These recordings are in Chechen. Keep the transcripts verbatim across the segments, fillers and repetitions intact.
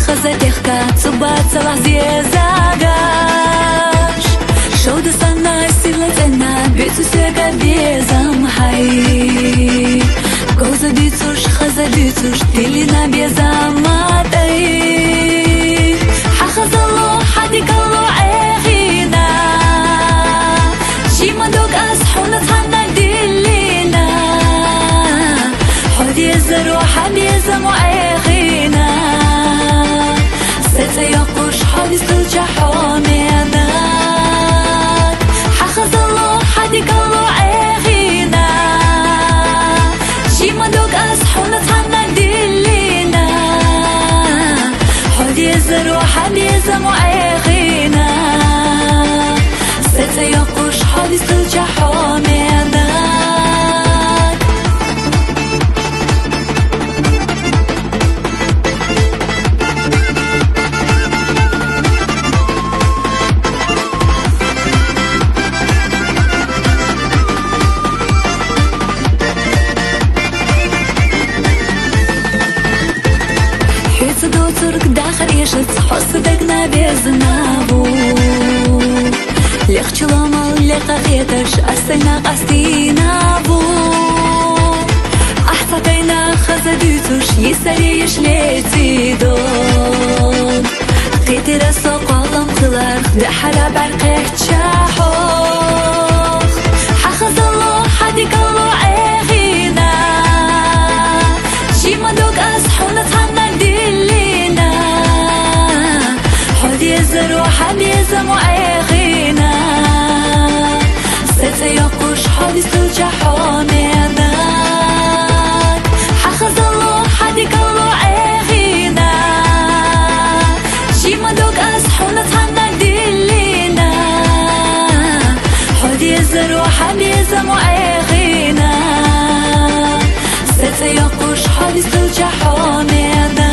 Хаза техка цуба цалахь зезагаш. Шовда санна сила цӀена бецу сега безам хьай. Говза дицуш, хаза дицуш, тилина безам матӀай. Хьахазало, хьадикало гӀехина. Шима докӀас хьуна цхьанна диллина. Хьо дезаро хьан безам гӀехина. СецӀа йоккхуш хьо дистулча хьо медат. Хьахазало, хьадикало гӀехина. Шима докӀас хьуна цхьанна диллина. Хьо дезаро хьан безам гӀехина. СецӀа йоккхуш хьо дистулча хьо медат. ХӀуца доцург дахар ишац, хьо са дагна безнаву. Лехчуламал лекъа хеташ, астайна къастинаву. Ахцатайна хаза дуьцуш, йисариш лецидо. Кхетира со къалам хилар, дахара баркъе чахьох. Хьахазало, хьадикало гӀехина. Шима докӀас хьуна цхьанна диллина. Хьо дезаро хьан безам гӀехина. СецӀа йоккхуш хьо дистулча хьо медат. Хьахазало, хьадикало гӀехина. Шима докӀас хьуна цхьанна диллина. Хьо дезаро хьан безам гӀехина. СецӀа йоккхуш хьо дистулча хьо медат.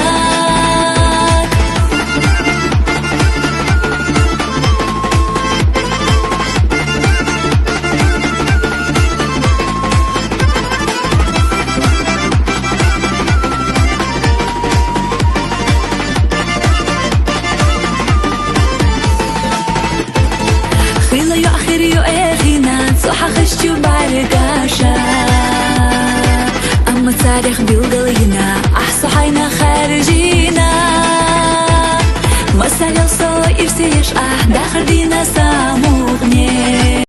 Хила ю ахир ю эхина, цӀо хьахаш чу баргаша. Амма царих билгалгьина, ахӀ, со хьайна харжина. Масалил со ирсеш, ахӀ, дахар дина са